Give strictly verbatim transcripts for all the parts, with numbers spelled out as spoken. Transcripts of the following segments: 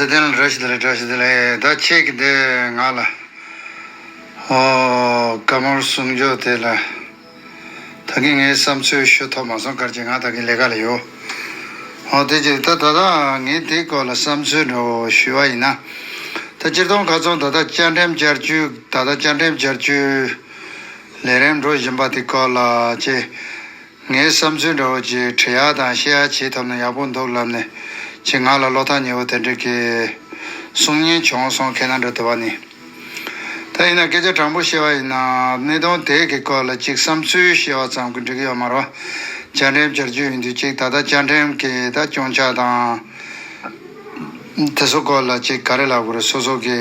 བདེ་ལེགས། བཀྲ་ཤིས་བདེ་ལེགས། བཀྲ་ཤིས་བདེ་ལེགས། ད་ཁྱེད་ཀྱིས་འདི་ང་ལ་ཨོ་བཀའ་མོལ་གསུང་ཕྱོགས་དེ་ལ་ད་གིན་ངའི་བསམ་ཚུལ་ཞུ་ཐུབ་མ་སོང་། ག་རེ་བྱས་ང་ད་གིན་ལས་ཀ་ལ་ཡོད། ཨོ་དེ་བྱས་ད་ད་ལྟ་ངས་དེའི་སྐོར་ལ་བསམ་ཚུལ་འདྲ་བོ་ཞུས་པ་ཡིན་ན། ད་སྤྱིར་བཏང་ཁ་སང་ད་ལྟ་བཅའ་ཁྲིམས་བསྐྱར་བཅོས། ད་ལྟ་བཅའ་ཁྲིམས་བསྐྱར་བཅོས་ལས་རིམ་འགྲོ་བཞིན་པ་དེ་སྐོར་ལ་ཅེ། ངའི་བསམ་ཚུལ་འདྲ་བོ་ཅིག་དྲི་ཡག་དང་བཤད་ཡག་བྱེད་ཐུབ་ན་ཡག་པོ་འདུག་ལབ་ནས་ཅིག་ང་ལ་བློ་ཐག་ཉེ་བོ་དེ་འདྲ་གི་གསུང་ཉན་བྱུང་སོང་། ཁྱེད་རྣམ་པ་འདྲ་དུ་བ་ནི། ད་ཡིན་ན་སྐད་ཆ་དྲང་པོ་བཤད་པ་ཡིན་ན་གནད་དོན་དེ་གི་སྐོར་ལ་ཅིག་བསམ་ཚུལ་བཤད་པ་ཙམ་གྱིས་འགྲིག་གི་ཡོད་མ་རེད། བཅའ་ཁྲིམས་བསྐྱར་བཅོས་ཡིན་དུས་ཅིག་ད་ལྟ་བཅའ་ཁྲིམས་ཀྱི་ད་སྐྱོན་ཆ་དང་དེ་ཚོ་སྐོར་ལ་ཅིག་ག་རེ་ལབ་དགོས་རེད། སོ་སོ་གི་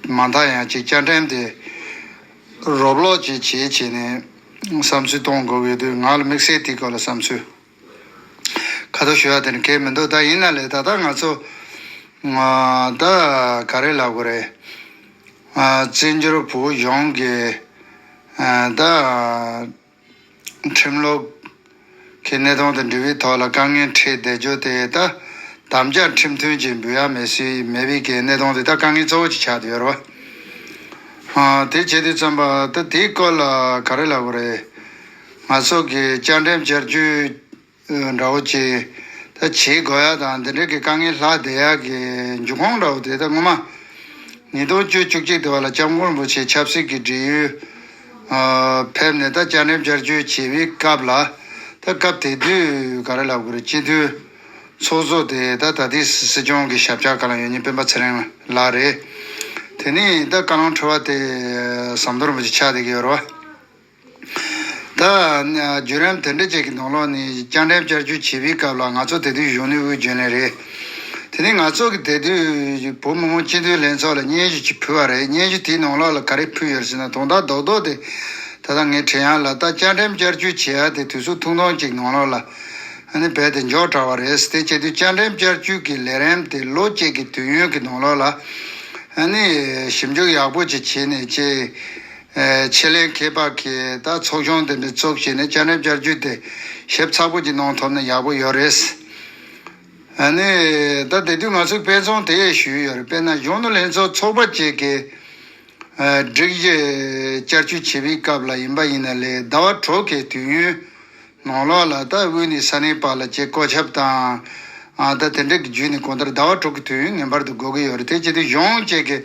མ་མཐའ་ཡང་ཅིག་བཅའ་ཁྲིམས་དེ་རོབ་ཀློག་ཅིག་བྱེད་བྱས་ནས་བསམ་ཚུལ་གཏོང་དགོས་ཀྱི་འདུག་ང་ལ་དམིགས་བསལ་དེའི་སྐོར་ལ་བསམ་ཚུལ་ཁ་ཐོག་ཞུ་ཡ་དེ་ནི་གལ་མི་འདུག་ད་ཡིན་ན་ལས་ད་ལྟ་ང་ཚོ་ང་ད་ག་རེ་ལབ་དགོས་རེད། ཨ་བཙན་བྱོལ་བོད་གཞུང་གི་ཨ་ད་ཁྲིམས་ལུགས་ཀྱི་གནད་དོན་དང་འབྲེལ་བའི་ཐོག་ལ་དཀའ་ངལ་འཕྲད་བསྡད་རྒྱུ་དེ་ད་དམ་བཅའ་ཁྲིམས་མཐུན་ཅིག་འབུལ་ཡ་མེད་སྲིད་མེད་པའི་གི་གནད་དོན་དེ་ད་དཀའ་ངལ་གཙོ་བོ་ཅིག་ཆགས་བསྡད་ཡོད་རེད་བ། ཨ་དེ་བྱེད་དུས་ཙམ་པ་ད་དེའི་སྐོར་ལ་ག་རེ་ལབ་དགོས་རེད། ང་ཚོ་གི་བཅའ་ཁྲིམས་བསྐྱར་བཅོས་འདྲ་བོ་ཅིག་ད་བྱེད་དགོས་ཡ་དང་འདི་འདྲ་གི་དཀའ་ངལ་ལྷག་བསྡད་ཡ་གི་འབྱུང་ཁུངས་འདྲ་བོ་དེ་ད་སྔོན་མ་ཉིས་སྟོང་བཅུ་བཅུ་གཅིག་དེ་བ་ལ་སྐྱབས་མགོན་རིན་པོ་ཆེ་ཆབ་སྲིད་ཀྱི་སྒྲིག་ཡུལ་ཨ་ཕེབས་ནས་ད་བཅའ་ཁྲིམས་བསྐྱར་བཅོས་བྱེད་པའི་སྐབས་ལ་ད་སྐབས་དེ་དུས་ག་རེ་ལབ་དགོས་རེད། སྤྱི་འཐུས་ཚོགས་གཙོ་དེ་ད་ད་ལྟའི་སྲིད་སྐྱོང་གི་ཞབས་ཕྱོགས་སྒང་ལ་ཡོད་མཁན་སྤེན་པ་ཚེ་རིང་ལགས་རེད། དེ་ནས་ད་བཀའ་བློན་ཁྲི་པ་དེ་ཟམ་གདོང་རིན་པོ་ཆེ་ཆགས་བསྡད་ཀྱི་ཡོད་རེད་བ། ད་བརྒྱུད་རིམ་དེ་འདྲ་ཅིག་གི་ནང་ལོགས་ནས་བཅའ་ཁྲིམས་བསྐྱར་བཅོས་བྱེད་པའི་སྐབས་ལ་ང་ཚོ་དེ་དུས་གཞོན་ནུ་དབུས་རྒྱུན་ལས་རེད། དེ་ནས་ང་ཚོ་གི་དེ་དུས་བོད་མི་མང་སྤྱི་འཐུས་ལྷན་ཚོགས་ལ་སྙན་ཞུ་ཅིག་ཕུལ་བ་རེད། སྙན་ཞུ་དེའི་ནང་ལོགས་ལ་ག་རེ་ཕུལ་ཡོད་ཟེར་ན། དོན་དག་རྡོག་རྡོག་དེ་ད་ལྟ་ངས་དྲན་ཡག་ལ་ད་བཅའ་ཁྲིམས་བསྐྱར་བཅོས་བྱེད་ཡག་དེ་དུས་ཚོད་ཐུང་ཐུང་ཅིག་ནང་ལོགས་ལ་ཨ་ནི་རྦད་དེ་མགྱོགས་དྲགས་པ་རེད། དེ་བྱེད་དུས་བཅའ་ཁྲིམས་བསྐྱར་བཅོས་ཀྱི་ལས་རིམ་དེ་ལོ་གཅིག་གི་དུས་ཡུན་གྱི་ནང་ལོགས་ལ་ཨ་ནི་ཞིབ་འཇུག་ཡག་པོ་ཅིག་བྱས་ནས་ཅིག་ཨེ་ཆེད་ལས་མཁས་པ་གིས་ད་ཚོགས་ཆུང་དེ་འདྲ་བཙུགས་བྱས་ནས་བཅའ་ཁྲིམས་བསྐྱར་བཅོས་དེ་ཞིབ་ཚགས་པོ་ཅིག་གནང་ཐུབ་ན་ཡག་པོ་ཡོད་རེད། ཨ་ནི་ད་དེ་དུས་ང་ཚོས་དཔེ་མཚོན་དེ་ཞུས་ཡོད་རེད། དཔེར་ན་གཞོན་ནུ་ལྷན་ཚོགས་ཚོགས་པ་གཅིག་གི་ཨ་སྒྲིག་གཞི་བསྐྱར་བཅོས་བྱེད་པའི་སྐབས་ལ་ཡིན་པ་ཡིན་ན་ལས་ཟླ་བ་དྲུག་གི་དུས་ཡུན་ནང་ལོགས་ལ་ད་དབུས་ནས་ས་གནས་བར་ལ་ཅིག་བཀོད་ཁྱབ་དང་ཨ་ད་དེ་འདྲ་གི་བརྒྱུད་ནས་གང་ལྟར་ཟླ་བ་དྲུག་གི་དུས་ཡུན་ངེས་པར་དུ་དགོས་ཀྱི་ཡོད་རེད། དེ་བྱེད་དུས་གཞུང་གཅིག་གི་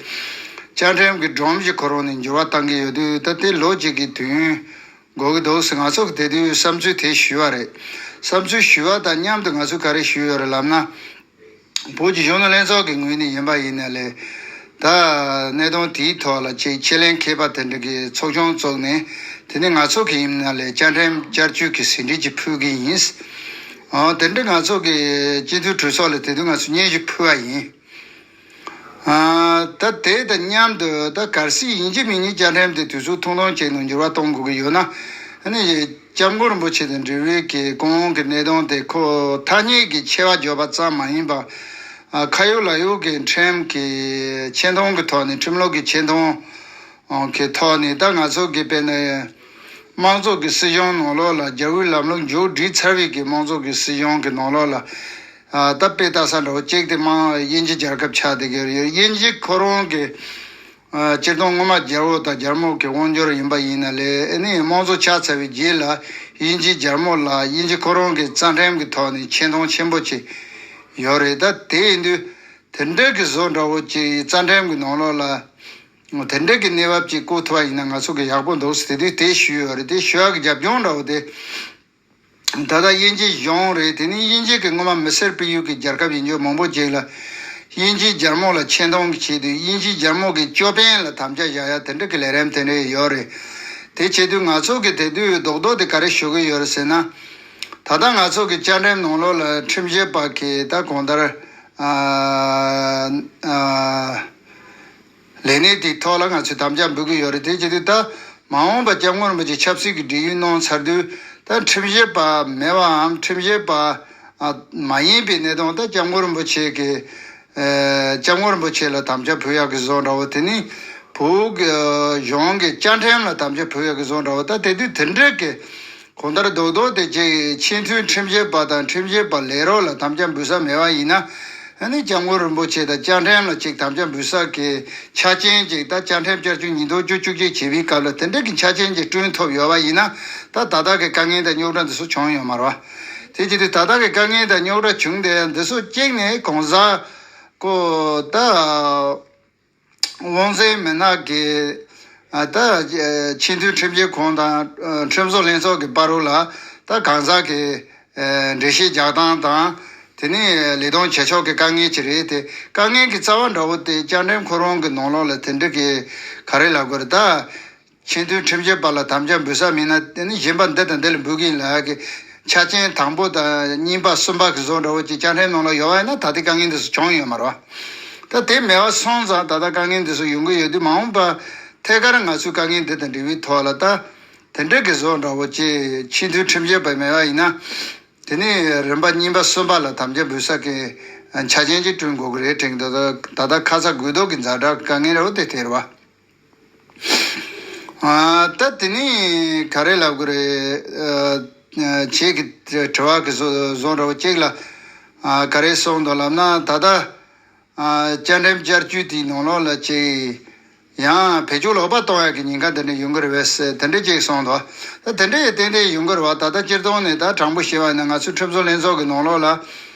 བཅའ་ཁྲིམས་ཀྱི་སྒྲོམ་གཞི་ཁོ་རང་ནས་འགྱུར་བ་གཏང་གི་ཡོད་དུས་ད་དེ་ལོ་གཅིག་གི་དུས་ཡུན་དགོས་ཀྱི་འདུག་ཟེར་ང་ཚོ་གི་དེ་དུས་བསམ་ཚུལ་དེ་ཞུས་པ་རེད། བསམ་ཚུལ་ཞུས་པ་དང་མཉམ་དུ་ང་ཚོས་ག་རེ་ཞུས་ཡོད་རེད་ལབ་ན། བོད་ཀྱི་གཞོན་ནུ་ལྷན་ཚོགས་ཀྱི་ངོས་ནས་ཡིན་པ་ཡིན་ན་ལས་ད་གནད་དོན་དེའི་ཐོག་ལ་ཅིག་ཆེད་ལས་མཁས་པ་དེ་འདྲ་གི་ཚོགས་ཆུང་བཙུགས་ནས་དེ་ནས་ང་ཚོ་གི་ཡིན་ན་ལས་བཅའ་ཁྲིམས་བསྐྱར་བཅོས་ཀྱི་ཟིན་བྲིས་ཅིག་ཕུལ་གི་ཡིན། ཨ་དེ་འདྲ་ང་ཚོ་གི་སྤྱི་འཐུས་གྲོས་ཚོགས་ལ་དེ་དུས་ང་ཚོ་སྙན་ཞུ་ཕུལ་བ་ཡིན། ཨ་ད་དེ་དང་མཉམ་དུ་ད་གལ་སྲིད་ཡིན་གཅིག་མིན་གཉིས་བཅའ་ཁྲིམས་དེ་དུས་ཚོད་ཐུང་ཐུང་ཅིག་ནང་འགྱུར་བ་གཏོང་དགོས་ཀྱི་ཡོད་ན། ཨ་ནི་སྐྱབས་མགོན་རིན་པོ་ཆེ་དང་འབྲེལ་བའི་གི་གོང་གི་གནད་དོན་དེ་ཁོ་ཐ་སྙད་ཀྱི་ཆེ་བ་བརྗོད་པ་ཙམ་མ་ཡིན་པ། ཨ་ཁ་ཡོད་ལག་ཡོད་ཀྱི་ཁྲིམས་ཀྱི་ཆེ་མཐོང་གི་ཐོག་ནས་ཁྲིམས་ལུགས་ཀྱི་ཆེ་མཐོང་གི་ཐོག་ནས་ད་ང་ཚོ་གི་དཔེར་ན་དམངས་གཙོ་གི་སྲིད་གཞུང་ནང་ལོགས་ལ་རྒྱལ་པོའི་ལམ་ལུགས་མཇུག་བསྒྲིལ་ཚར་བའི་གི་དམངས་གཙོ་གི་སྲིད་གཞུང་གི་ནང་ལོགས་ལ། ཨ་ད་དཔེ་ལྟ་ས་འདྲ་བོ་གཅིག་དེ་མ་དབྱིན་ཇི་རྒྱལ་ཁབ་ཆགས་བསྡད་ཀྱི་ཡོད། དབྱིན་ཇི་ཁོ་རང་གི་ཨ་སྤྱིར་བཏང་སྔོན་མ་རྒྱལ་པོ་དང་རྒྱལ་མོ་གི་དབང་སྒྱུར་ཡིན་པ་ཡིན་ན་ལས་ཨ་ནི་དམངས་གཙོ་ཆགས་ཚར་བའི་རྗེས་ལ་དབྱིན་ཇི་རྒྱལ་མོ་ལ་དབྱིན་ཇི་ཁོ་རང་གི་རྩ་ཁྲིམས་ཀྱི་ཐོག་ནས་ཆེ་མཐོང་ཆེན་པོ་ཅིག་ཡོད་རེད། ད་དེ་ཡིན་དུས་དེ་འདྲ་གི་བཟོ་འདྲ་བོ་ཅིག་རྩ་ཁྲིམས་ཀྱི་ནང་ལོགས་ལ་དེ་འདྲ་གི་གནས་བབ་ཅིག་བཀོད་ཐུབ་པ་ཡིན་ན་ང་ཚོ་གི་ཡག་པོ་འདུག་ཟེར་དེ་དུས་དེ་ཞུས་ཡོད་རེད། དེ་ཞུ་ཡག་གི་རྒྱབ་ལྗོངས་འདྲ་བོ་དེ། ད་ལྟ་དབྱིན་ཇི་གཞུང་རེད། དེ་ནི་དབྱིན་ཇི་གི་སྔོན་མ་མི་སེར་སྤེལ་ཡུལ་གྱི་རྒྱལ་ཁབ་ཡིན་རྒྱུ་མང་པོ་ཅིག་ལ་དབྱིན་ཇིའི་རྒྱལ་མོ་ལ་ཆེ་མཐོང་གི་ཆེད་དུ་དབྱིན་ཇིའི་རྒྱལ་མོ་གི་ཅོ་པན་ལ་དམ་བཅའ་བཞག་ཡ་དེ་འདྲ་གི་ལས་རིམ་དེ་འདྲ་ཡོད་རེད། དེ་བྱེད་དུས་ང་ཚོ་གི་དེ་དུས་རྡོག་རྡོག་དེ་ག་རེ་ཞུ་གི་ཡོད་རེད་ཟེར་ན། ད་ལྟ་ང་ཚོ་གི་བཅའ་ཁྲིམས་ནང་ལོགས་ལ་ཁྲིམས་ཞིབ་པ་གི་ད་གང་ལྟར་ཨ་ཨ། ལས་གནས་དེའི་ཐོག་ལ་ང་ཚོས་དམ་བཅའ་འབུལ་གྱི་ཡོད་རེད། དེ་བྱེད་དུས་ད་མ་འོངས་པ་སྐྱབས་མགོན་རིན་པོ་ཆེ་ཆབ་སྲིད་ཀྱི་སྒྲིག་ཡིག་གནང་ཚར་དུས་ད་ཁྲིམས་ཞིབ་པ་མེད་པའམ་ཁྲིམས་ཞིབ་པ་ཨ་མ་ཡིན་པའི་གནས་སྟངས། ད་སྐྱབས་མགོན་རིན་པོ་ཆེ་གི་ཨ་སྐྱབས་མགོན་རིན་པོ་ཆེ་ལ་དམ་བཅའ་འབུལ་ཡག་གི་བཟོ་འདྲ་བོ། དེ་ནི་བོད་ཀྱི་གཞུང་གི་བཅའ་ཁྲིམས་ལ་དམ་བཅའ་འབུལ་ཡག་གི་བཟོ་འདྲ་བོ། ད་དེ་དུས་དེ་འདྲ་གི་གང་ལྟར་རྡོག་རྡོག་དེ་ཅིག་ཆེས་མཐོའི་ཁྲིམས་ཞིབ་པ་དང་ཁྲིམས་ཞིབ་པ་ལས་རོགས་ལ་དམ་བཅའ་འབུལ་ས་མེད་པ་ཡིན་ན། ཨ་ནི་སྐྱབས་མགོན་རིན་པོ་ཆེ་དང་སྐྱ་ཕྲན་ལ་ཅིག་དམ་བཅའ་འབུལ་ས་གི་ཆ་རྐྱེན་ཅིག་ད་སྐྱ་ཕྲན་བསྐྱར་བཅོས་ཉིས་སྟོང་བཅུ་གཅིག་བྱེད་པའི་སྐབས་ལ་དེ་འདྲ་གི་ཆ་རྐྱེན་ཅིག་བསྐྲུན་ཐུབ་ཡོད་པ་ཡིན་ན། ད་ད་ལྟ་གི་དཀའ་ངལ་དང་རྙོག་དྲ་འདི་ཚོ་བྱུང་ཡོད་མ་རེད་བ། དེ་བྱེད་དུས་ད་ལྟ་གི་དཀའ་ངལ་དང་རྙོག་དྲ་བྱུང་དེ་འདི་ཚོ་གཅིག་ནས་གང་ཟག་ཁོ་ད། དབང་འཛིན་མི་སྣ་གིས་ཨ་ད་ཆེས་མཐོའི་ཁྲིམས་ཞིབ་ཁང་དང་ཨ་ཁྲིམས་བཟོ་ལྷན་ཚོགས་ཀྱི་བར་རུ་ལ་ད་གང་ཟག་གི་ཨ་འགྲེལ་བཤད་རྒྱག་སྟངས་དང་། དེ་ནས་ལས་དོན་བྱེད་ཕྱོགས་ཀྱི་དཀའ་ངལ་ཅིག་རེད་དེ། དཀའ་ངལ་གྱི་རྩ་བ་འདྲ་བོ་དེ་བཅའ་ཁྲིམས་ཁོ་རང་གི་ནང་ལོགས་ལ་དེ་འདྲ་གི་ག་རེ་ལབ་དགོས་རེད་ད། ཆེས་མཐོའི་ཁྲིམས་ཞིབ་པ་ལ་དམ་བཅའ་འབུལ་ས་མིན་ན་དེ་ནི་གཞན་པ་འདི་དང་འདི་ལ་འབུལ་གྱི་ཡིན་ལབ་ཡག་གི་ཆ་རྐྱེན་དང་པོ་དང་གཉིས་པ་གསུམ་པ་གི་བཟོ་འདྲ་བོ་ཅིག་བཅའ་ཁྲིམས་ནང་ལ་ཡོད་པ་ཡིན་ན་ད་ལྟའི་དཀའ་ངལ་འདི་ཚོ་བྱུང་ཡོད་མ་རེད་བ། ད་དེ་མེད་པ་སོང་ཙང་ད་ལྟ་དཀའ་ངལ་འདི་ཚོ་ཡོང་གི་ཡོད་དུས་མ་འོངས་པ་ཐད་ཀར་ང་ཚོའི་དཀའ་ངལ་འདི་དང་འབྲེལ་བའི་ཐོག་ལ་ད་དེ་འདྲ་གི་བཟོ་འདྲ་བོ་ཅིག་ཆེས་མཐོའི་ཁྲིམས་ཞིབ་པ་མེད་པ་ཡིན་ན། དེ་ནས་རིམ་པ་གཉིས་པ་གསུམ་པ་ལ་དམ་བཅའ་འབུལ་ས་གི་ཆ་རྐྱེན་ཅིག་བསྐྲུན་དགོས་ཀྱི་རེད་དྲན་གྱི་འདུག་ད་ལྟ་ཁ་ཚ་དགོས་གཏུགས་ཀྱི་ཛ་དྲག་དཀའ་ངལ་རེད་བ་དེ་དེ་རེད་བ། ཨ་ད་དེ་ནས་ག་རེ་ལབ་དགོས་རེད། ཨ་ཁྱེད་ཀྱི་དྲི་བ་གི་བཟོ་བཟོ་འདྲ་བོ་གཅིག་ལ་ཨ་ག་རེ་གསུངས་འདུག་ལབ་ན། ད་ལྟ་ཨ་བཅའ་ཁྲིམས་བསྐྱར་བཅོས་དེའི་ནང་ལོགས་ལ་ཅིག་ཡང་བེད་སྤྱོད་ལོག་པ་གཏོང་ཡག་གི་ཉེན་ཁ་དེ་འདྲ་ཡོང་གི་རེད་པས་ཟེར་དེ་འདྲ་ཅིག་གསུངས་འདུག་ད་དེ་འདྲ་ཡང་ཏན་ཏན་ཡོང་གི་རེད་བ། ད་ལྟ་སྤྱིར་བཏང་ནས་ད་དྲང་པོ་བཤད་པ་ཡིན་ན་ང་ཚོའི་ཁྲིམས་བཟོ་ལྷན་ཚོགས་ཀྱི་ནང་ལོགས་ལ།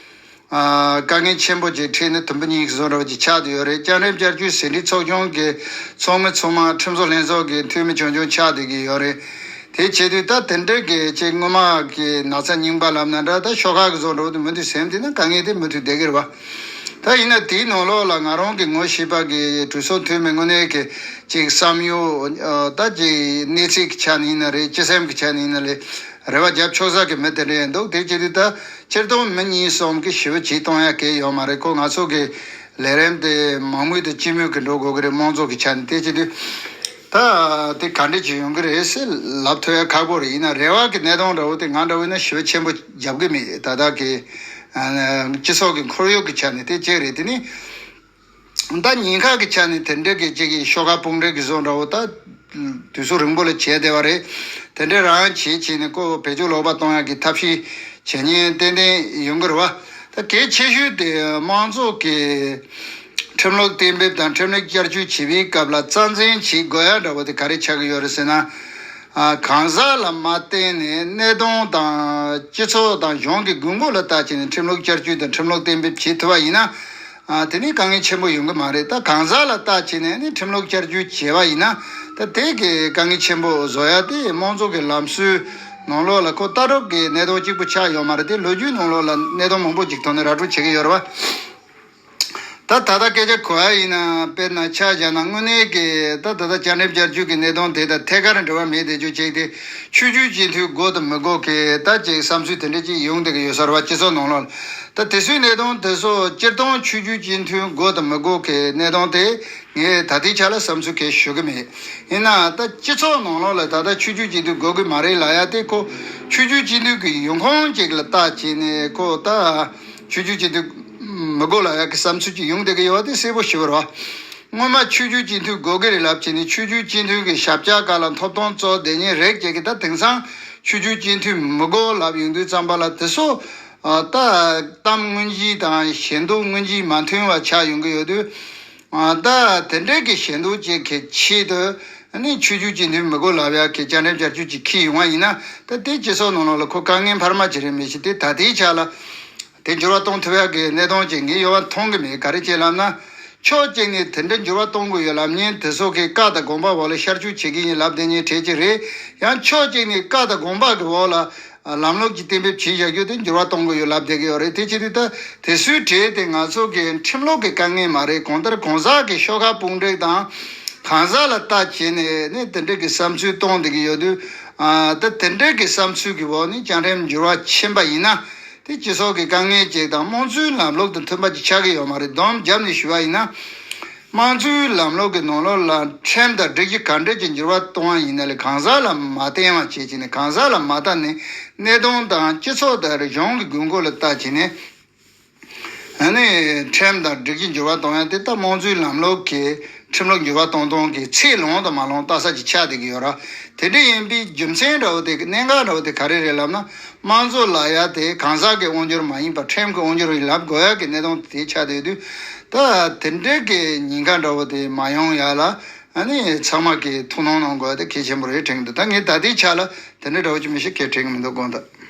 ཨ་དཀའ་ངལ་ཆེན་པོ་ཅིག་འཕྲད་ནས་དུམ་བུ་གཉིས་ཀྱི་བཟོ་འདྲ་བོ་ཅིག་ཆགས་བསྡད་ཡོད་རེད། བཅའ་ཁྲིམས་བསྐྱར་བཅོས་ཟིན་བྲིས་ཚོགས་ཆུང་གི་ཚོགས་མི་ཚང་མ་ཁྲིམས་བཟོ་ལྷན་ཚོགས་ཀྱི་འཐུས་མི་ཆུང་ཆུང་ཆགས་བསྡད་ཀྱི་ཡོད་རེད། དེ་བྱེད་དུས་ད་དེ་འདྲ་གི་ཅིག་སྔོན་མ་གི་ན་ཚ་རྙིང་པ་ལབ་ན་འདྲ། ད་ཤོག་ཁག་གི་བཟོ་འདྲ་བོ་དེ་མུ་མཐུད་ཟིན་བསྡད་ན་དཀའ་ངལ་དེ་མུ་མཐུད་བསྡད་ཀྱི་རེད་བ། ད་ཡིན་ན་དེའི་ནང་ལོགས་ལ་ང་རང་གི་ངོ་ཤེས་པ་གི་གྲོས་ཚོགས་འཐུས་མི་དངོས་གནས་ཀྱི་ཅིག་བསམ་ཡུལ་ད་ཅིག་གནས་ཚུལ་གྱི་ཆ་ནས་ཡིན་ན་རེད། སྤྱི་སེམས་ཀྱི་ཆ་ནས་ཡིན་ན་རེད། རེ་བ་རྒྱབ་ཆོག་ས་གི་མི་དེ་འདྲ་ཡང་འདུག་དེ་བྱེད་དུས་ད་སྤྱིར་བཏང་མི་གཉིས་གསུམ་གི་ཞི་བ་བྱེད་གཏོང་ཡ་གལ་ཡོད་མ་རེད། ཁོ་ང་ཚོ་གི་ལས་རིམ་དེ་མང་མོས་དང་སྤྱི་མོས་ཀྱི་འགྲོ་དགོས་ཀྱི་རེད། དམངས་གཙོ་གི་ཆ་ནས་དེ་བྱེད་དུས་ད་དེ་ག་འདྲ་ཅིག་ཡོང་གི་རེད་ཟེར་ལབ་ཐུབ་ཡ་ཁག་པོ་རེད། ཡིན་ན་རེ་བ་གི་གནས་སྟངས་འདྲ་བོ་དེ་ང་འདྲ་བོ་ཡིན་ན་ཞི་བ་ཆེན་པོ་རྒྱབ་གི་མེད། ད་ལྟ་གི་སྤྱི་ཚོགས་ཀྱི་ཁོར་ཡུག་གི་ཆ་ནས་དེ་གཅིག་རེད། དེ་ནི། ད་ཉེན་ཁ་གི་ཆ་ནས་དེ་འདྲ་གི་ཅིག་གི་ཤོག་ཁག་དཔུང་སྒྲིག་གི་བཟོ་འདྲ་བོ་ད་དུས་ཚོད་རིང་པོ་ལ་བྱས་བསྡད་པ་རེད། དེ་འདྲ་རང་བྱེད་བྱས་ནས་ཁོ་བེད་སྤྱོད་ལོག་པ་གཏོང་ཡག་གི་ཐབས་ཤེས་བྱེད་ཉེན་ཏན་ཏན་ཡོང་གི་རེད་བ། ད་གལ་ཆེ་ཤོས་དེ་དམངས་གཙོ་གི་ཁྲིམས་ལུགས་གཏན་འབེབས་དང་ཁྲིམས་ལུགས་བསྐྱར་བཅོས་བྱེད་པའི་སྐབས་ལ་རྩ་འཛིན་བྱེད་དགོས་ཡ་འདྲ་བོ་དེ་ག་རེ་ཆགས་ཀྱི་ཡོད་རེད་ཟེར་ན། ཨ་གང་ཟག་ལ་མ་བརྟེན་ནས་གནད་དོན་དང་སྤྱི་ཚོགས་དང་གཞུང་གི་དགོས་མཁོ་ལ་བལྟ་བྱས་ནས་ཁྲིམས་ལུགས་བསྐྱར་བཅོས་དང་ཁྲིམས་ལུགས་གཏན་འབེབས་བྱེད་ཐུབ་པ་ཡིན་ན། ཨ་དེ་ནི་དཀའ་ངལ་ཆེན་པོ་ཡོང་གི་མ་རེད། ད་གང་ཟག་ལ་བལྟ་བྱས་ནས་ནི་ཁྲིམས་ལུགས་བསྐྱར་བཅོས་བྱས་པ་ཡིན་ན། ད་དེ་གི་དཀའ་ངལ་ཆེན་པོ་བཟོ་ཡ་དེ་དམངས་གཙོ་གི་ལམ་སྲོལ་ནང་ལོགས་ལ་ཁོ་ལྟ་གྲུབ་ཀྱི་གནད་དོན་གཅིག་པུ་ཆགས་ཡོད་མ་རེད་དེ། ལོ་རྒྱུས་ནང་ལོགས་ལ་གནད་དོན་མང་པོ་ཅིག་ཐོག་ནས་ར་སྤྲོད་བྱེད་ཀྱི་ཡོད་རེད་བ། ད་ད་ལྟ་སྐད་ཆ་གོ་ཡ་ཡིན་ན་དཔེར་ན་ཆ་བཞག་ན་དངོས་གནས་ཀྱི་ད་ད་ལྟ་བཅའ་ཁྲིམས་བསྐྱར་བཅོས་ཀྱི་གནད་དོན་དེ་དང་ཐད་ཀར་འབྲེལ་བ་མེད་དེ་ཅུ་བྱས་ཏེ་ཆོས་བརྒྱུད་སྤྱི་འཐུས་དགོས་དང་མི་དགོས་ཀྱི་ད་ཅིག་བསམ་ཚུལ་དེ་འདྲ་ཅིག་ཡོང་བསྡད་ཀྱི་ཡོད་ས་རེད་བ། སྤྱི་ཚོགས་ནང་ལོགས་ལ། ད་དེ་ཚོའི་གནད་དོན་དེ་ཚོ་སྤྱིར་བཏང་ཆོས་བརྒྱུད་སྤྱི་འཐུས་དགོས་དང་མི་དགོས་ཀྱི་གནད་དོན་དེ་ངས་ད་ལྟའི་ཆ་ལ་བསམ་ཚུལ་གང་ཡང་ཞུ་གི་མེད། ཡིན་ནའང་ད་སྤྱི་ཚོགས་ནང་ལོགས་ལ་ད་ལྟ་ཆོས་བརྒྱུད་སྤྱི་འཐུས་དགོས་ཀྱི་མ་རེད་ལབ་ཡ་དེ་ཁོ་ཆོས་བརྒྱུད་སྤྱི་འཐུས་ཀྱི་ཡོང་ཁུངས་ཅིག་ལ་བལྟ་བྱས་ནས་ཁོ་ད། ཆོས་བརྒྱུད་སྤྱི་འཐུས་མི་དགོས་ལབ་ཡག་གི་བསམ་ཚུལ་ཅིག་ཡོང་བསྡད་ཀྱི་ཡོད་པ་དེ་གསལ་པོ་ཞེ་པོ་རེད་བ། སྔོན་མ་ཆོས་བརྒྱུད་སྤྱི་འཐུས་དགོས་ཀྱི་རེད་ལབ་བྱས་ནས་ཆོས་བརྒྱུད་སྤྱི་འཐུས་ཀྱི་ཞབས་བཅགས་སྒང་ལ་ཐོབ་ཐང་རྩོད་བསྡད་མཁན་རེད་ཅེས་ཀྱི་ད་དེང་སང་ཆོས་བརྒྱུད་སྤྱི་འཐུས་མི་དགོས་ལབ་ཡོང་དུས་ཙམ་པ་ལ་དེ་ཚོ་ཨ་ད་གཏམ་དངོས་གཞི་དང་ཞེ་འདོད་དངོས་གཞི་མ་མཐུན་པ་ཆགས་ཡོང་གི་ཡོད་དུས། ཨ་ད་དེ་འདྲའི་གི་ཞེ་འདོད་ཅིག་གི་ཆེད་དུ་ཨ་ནི་ཆོས་བརྒྱུད་སྤྱི་འཐུས་མི་དགོས་ལབ་ཡག་གི་བཅའ་ཁྲིམས་བསྐྱར་བཅོས་ཅིག་འཁྱེར་ཡོང་བ་ཡིན་ན་ད་དེ་སྤྱི་ཚོགས་ནང་ལོགས་ལ་ཁོ་དཀའ་ངལ་འཕར་མ་ཅིག་རེད། མི་ཤེས་དེ་ད་ལྟའི་ཆ་ལ། དེ་འགྱུར་བ་གཏོང་ཐུབ་ཡག་གི་གནད་དོན་ཅིག་ངས་ཡོད་པ་མཐོང་གི་མེད། ག་རེ་བྱས་ལབ་ན། ཕྱོགས་གཅིག་ནས་དེ་འདྲ་འགྱུར་བ་གཏོང་དགོས་ཡོད་ལབ་མཁན་དེ་ཚོ་གི་བཀའ་དང་དགོངས་པ་འོག་ལ་ཤར་བསྐྱོད་བྱེད་ཀྱི་ཡིན་ལབ་བསྡད་མཁན་གྲས་ཅིག་རེད། ཡང་ཕྱོགས་གཅིག་ནས་བཀའ་དང་དགོངས་པ་གི་འོག་ལ་ལམ་ལུགས་ཀྱི་གཏན་འབེབས་བྱས་བཞག་རྒྱུ་དེ་འགྱུར་བ་གཏོང་དགོས་ཡོད་ལབ་བསྡད་ཀྱི་ཡོད་རེད། དེ་བྱེད་དུས་ད་དེ་ཚོའི་གྲས་དེ་ང་ཚོ་གི་ཁྲིམས་ལུགས་ཀྱི་དཀའ་ངལ་མ་རེད། གང་ལྟར་གང་ཟག་གི་ཤོག་ཁག་དཔུང་སྒྲིག་དང་གང་ཟག་ལ་ལྟ་བྱས་ནས་ནི་དེ་འདྲ་གི་བསམ་ཚུལ་གཏོང་བསྡད་ཀྱི་ཡོད་དུས། ཨ་ད་དེ་འདྲ་གི་བསམ་ཚུལ་གྱི་འོག་ནས་བཅའ་ཁྲིམས་འགྱུར་བ་ཕྱིན་པ་ཡིན་ན། དེ་སྤྱི་ཚོགས་ཀྱི་དཀའ་ངལ་ཅིག་དང་དམངས་གཙོའི་ལམ་ལུགས་དང་མཐུན་པ་ཅིག་ཆགས་ཀྱི་ཡོད་མ་རེད། སྡོམ་བརྒྱབ་ནས་ཞུ་བ་ཡིན་ན། དམངས་གཙོའི་ལམ་ལུགས་ཀྱི་ནང་ལོགས་ལ་ཁྲིམས་དང་སྒྲིག་གཞི་ག་འདྲ་ཅིག་འགྱུར་བ་གཏོང་བ་ཡིན་ན་ལས་གང་ཟག་ལ་མ་བརྟེན་པ་བྱས་བྱས་ནས་གང་ཟག་ལ་མ་བལྟས་ནས་གནད་དོན་དང་སྤྱི་ཚོགས་དང་གཞུང་གི་དགོས་མཁོ་ལ་བལྟ་བྱས་ནས། ཨ་ནི་ཁྲིམས་དང་སྒྲིག་གཞི་འགྱུར་བ་གཏོང་ཡ་དེ་ད་དམངས་གཙོའི་ལམ་ལུགས་ཀྱི་ ཁྲིམས་ལུགས་འགྱུར་བ་གཏོང་སྟངས་ཀྱི་ཚད་ལོངས་དང་མ་ལོངས་བལྟ་ས་ཅིག་ཆགས་བསྡད་ཀྱི་ཡོད་ར། དེ་འདྲ་ཡིན་པའི་རྒྱུ་མཚན་འདྲ་བོ་དེ་གནད་འགག་འདྲ་བོ་དེ་ག་རེ་རེད་ལབ་ན། དམངས་གཙོ་ལབ་ཡ་དེ་གང་ཟག་གི་དབང་སྒྱུར་མ་ཡིན་པར་ཁྲིམས་ཀྱི་དབང་སྒྱུར་ལབ་དགོས་ཡ་གི་གནད་དོན་དེ་ཆགས་བསྡད་དུས། ད་དེ་འདྲ་གི་ཉེན་ཁ་འདྲ་བོ་དེ་མ་ཡོང་ཡ་ལ། ཨ་ནི་ཚང་མ་གི་ཐུགས་སྣང་གནང་དགོས་ཡ་དེ་གལ་ཆེན་པོ་རེད་དྲན་གྱི་འདུག་ད་ངས་ད་ལྟའི་ཆ་ལ་དེ་འདྲ་འདྲ་བོ་ཅིག་མི་ཤེས་གལ་དྲན་གྱི་མི་འདུག་དགོངས་དག